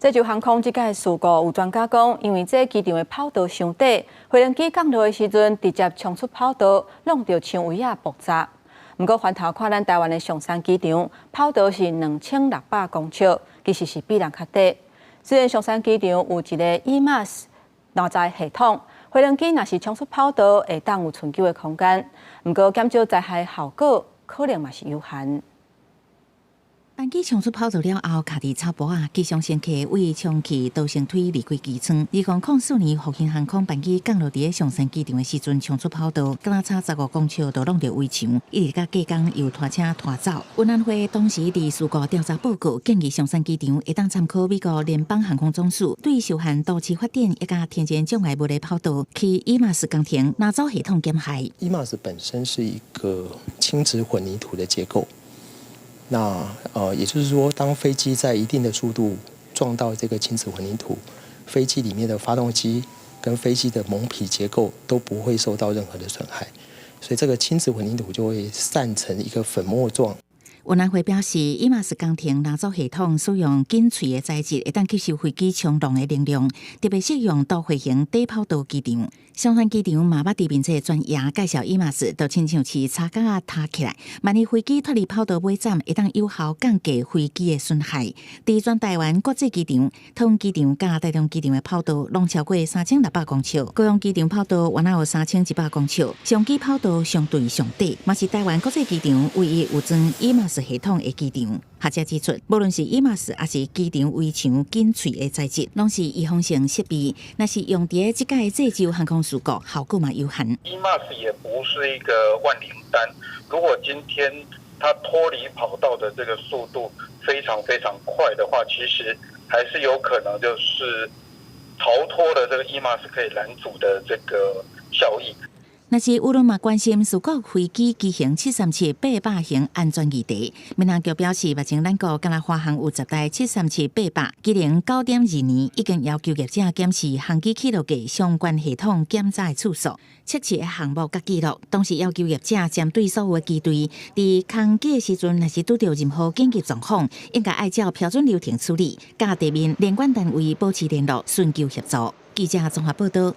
濟州航空這擺事故有專家講，因為這機場的跑道傷短，飛行機降落的時陣直接衝出跑道，弄著牆圍仔爆炸。毋過反頭看咱台灣的松山機場，跑道是2600公尺，其實是比人較短。雖然松山機場有一個 EMAS 攔載系統，飛行機若是衝出跑道，會當有存救的空間。毋過減少災害效果可能嘛是有限。班機衝出跑道了後，卡佇草埔仔，機上乘客為充氣逃生梯離開機艙。2004年，復興航空班機降落佇咧松山機場的時陣，衝出跑道，敢若差15公尺就挵著圍牆，一直到隔工由拖車拖走。運安會當時佇事故調查報告建議，松山機場會當參考美國聯邦航空總署對受限都市發展以及天然障礙物的跑道，去 EMAS 工程攔阻系統減害。 EMAS 本身是一個輕質混凝土的結構。那也就是說，當飛機在一定的速度撞到這個輕質混凝土，飛機裡面的發動機跟飛機的蒙皮結構都不會受到任何的損害，所以這個輕質混凝土就會散成一個粉末狀。運安會表示，EMAS 工程攔阻系統使用緊脆的材質，會當吸收飛機衝浪的能量，特別適用都會型短跑道機場。松山機場嘛捌佇面冊專頁介紹 EMAS，就親像是柴角仔疊起來，萬一飛機脫離跑道尾站，會當有效降低飛機的損害。佇全台灣國際機場、桃園機場佮台中機場的跑道，攏超過3600公尺；高雄機場跑道原來有3100公尺，松機跑道相對上短，嘛是台灣國際機場唯一有裝 EMAS 系統的機場。學者指出，無論是 EMAS 抑是機場圍牆緊脆的材質，攏是預防性設備。若是用佇咧這擺濟州航空事故，效果嘛有限。 EMAS 也不是一個萬靈丹，如果今天它脫離跑道的這個速度非常非常快的話，其實還是有可能就是逃脫了這個 EMAS 可以攔阻的這個效益。若是輿論嘛關心事故飛機機型737-800型安全議題，民航局表示，目前咱國敢若華航有10台737-800，今年9.2年已經要求業者檢視航機起落架相關系統檢查的次數、測試的項目佮記錄，同時要求業者針對所有的機隊，佇空機的時陣，若是拄著任何緊急狀況，應該按照標準流程處理，佮地面聯管單位保持聯絡，尋求協助。記者綜合報道。